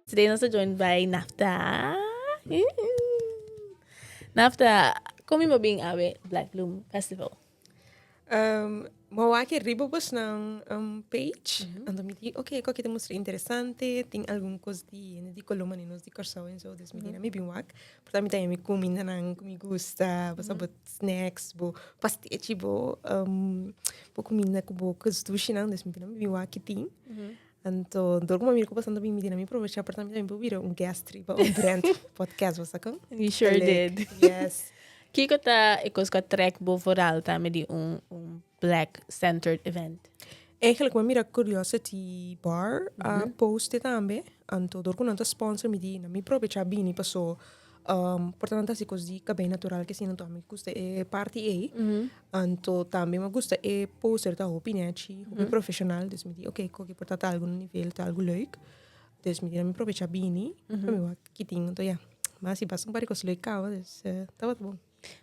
Today nos ta joined by Nafta. Nafta, kon mi bo bin awe Black Bloom Festival? Um, mi a wak riba bosnan um, page. Mm -hmm. Anto mi di, oké, okay, koki ta mustra interesante. Tin algun kos di hende di Colombo ni nos di Kòrsou en zo. Dus mi di, mm -hmm. mi bin wak. Por mi ta mi kumindanan ku mi gusta. Bo sa bo snacks, bo pastechi, bo, um, bo kuminda ku bo kos dushinan. Dus mi di, mi bin wak ki tin. Mm -hmm. Anto, dor ku mi mira ku bo mi di, mi provecha por mi tambe por bira un guest riba un brand podcast, bo sa kon? You sure did. Yes. Kiko ta e kos ku a trek bo vooral tambe di un un black centered event? Eigenlijk mi a mira Curiosity Bar a post e tambe, anto dor ku nan ta sponsor mi di mi probecha bini paso por ta nan ta hasi kos di kabei natural ke asina anto ami gusta e parti ei, anto tambe mi a gusta e poster ta hopi nechi, hopi profesional, dus mi di oke koki por ta ta algu nivel ta algu leuk, dus mi di mi probecha bini pa mi wak kitin anto ya, mas si basta un par di kos leuk kaba dus tabata bon.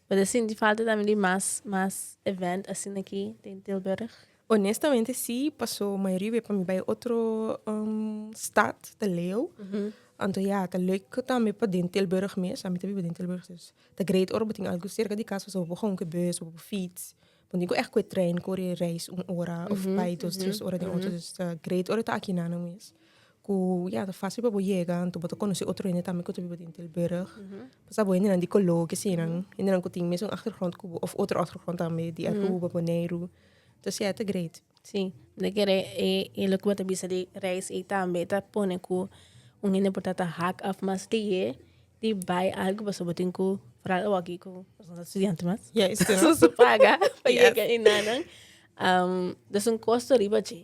Bo ta sinti falta tambe di mas mas event asina aki den Tilburg? Honestamente si, paso mayoria be pa mi bai otro stad ta leu. Anto ya, ta leuk tambe pa den Tilburg mes, ami ta biba den Tilburg dus ta great ora bo tin algu serka di kas pasobra bo por gewoon ku e bus, bo por fiets, bo no tin ku ègt ku e trein kore reis un ora òf bai dos tres ora den outo, dus ta great ora ta aki nan mes. Ku ya ta fásil pa bo yega, anto bo ta konosé otro hende tambe ku ta biba den Tilburg. Pasá bo hendenan di koló ke sinan, hendenan ku tin mesun achtergrond ku bo òf otro achtergrond tambe di Aruba, Boneiru. Dus ya, ta great. Sí, mi ta kere e e loke bo ta bisa di reis ei tambe ta pone ku un hende por ta ta hak òf mas lihé di bai algu pasobra bo tin ku foral awor aki ku nos no ta studiante mas. Juist. Nos ta paga pa yega enanan. Dus un kosto riba dje.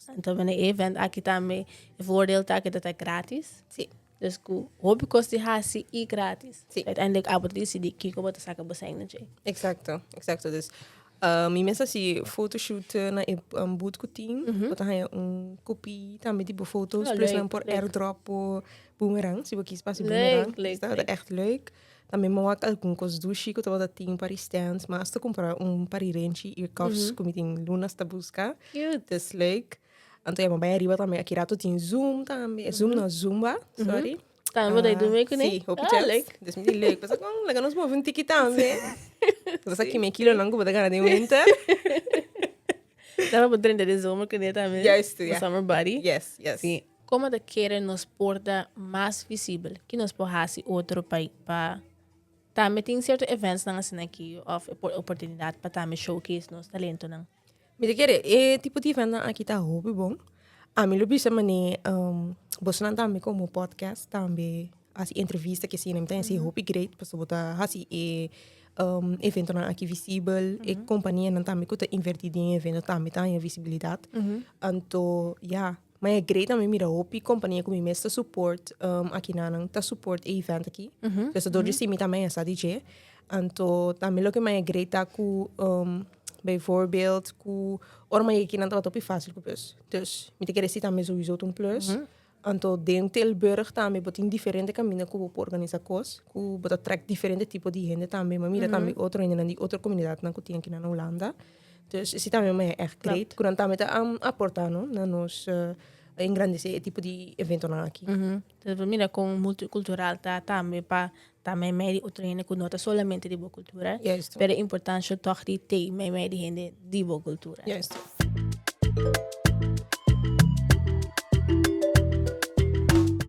Anto bene e event aki tambe e voordeel ta ku ta gratis. Sí. Dus ku hopi kos di hasi i gratis. Sí. Uiteindelijk abo ta disidí kiko bo ta saka bo sèn na dje. Exacto, exacto. Dus mi mes hasi photoshoot na e booth ku tin. Bo ta haña un kopi tambe di bo foto's. Oh, Plus leuk, nan por leuk. airdrop bo boomerang, si bo kies pa hasi Leuk, boomerang. leuk, Dus tabata leuk. echt leuk. Tambe mi a wak algun kos dushi ku tabata tin pa di stands. Mi a hasta kumpra un par di renchi earcuffs ku mi tin lunas ta buska. Cute. Dus leuk. Anto ya mi a bai ariba tambe. Aki rato tin Zoom tambe. Zoom no, Zumba, sorry. Tambe bo ta dun mee kuné? Si, hopi Ah, chèns. leuk. Dus mi di leuk. Pasobra kon laga nos move un tiki tambe. Bo sa kime kilonan ku bo ta gana den winter. Tambe bo drenta den zomer kuné tambe. Juist, Bo ja. summer body. Yes, yes. Si. Komo ta kere nos por ta mas visibel? Ki nos por hasi otro pa pa tambe tin sierto eventsnan asina aki òf oportunidat pa tambe showcase nos talentonan? Mi ta kere e tipo di eventnan aki ta hopi bon. Ami lo bisa manera bosonan tambe komo podcast tambe hasi entrevista ke asina mi ta hasi hopi great pasobra bo ta hasi e eventonan aki visibel e kompanianan tambe ku ta inverti den e evento tambe ta haña visibilidat. Anto ya. Ma e great tambe mira hopi compania cu mi mes ta support um, aki nanan ta support e event aki. Dus ta door di si mi tambe a sa di dje. Anto tambe loke ma e great ta cu um, bijvoorbeeld cu ora ma yega kinan tabata hopi facil cu bus. Dus mi ta kere si tambe sowieso ta un plus. Anto den Tilburg tambe bo tin diferente caminda cu bo por organisa cos, cu bo ta trek diferente tipo di hende tambe. Ma mira tambe otro hendenan di otro comunidadnan cu tin aki na Hulanda. Dus esei tambe mi echt great. Ku nan tambe ta aporta no na nos engrandece e tipo di eventonan aki. Dus bo mira kon multicultural ta tambe pa ta meimei di otro hende ku no ta solamente di bo kultura. Juist. Pero e importansha tòg di tei meimei di hende di bo kultura. Juist.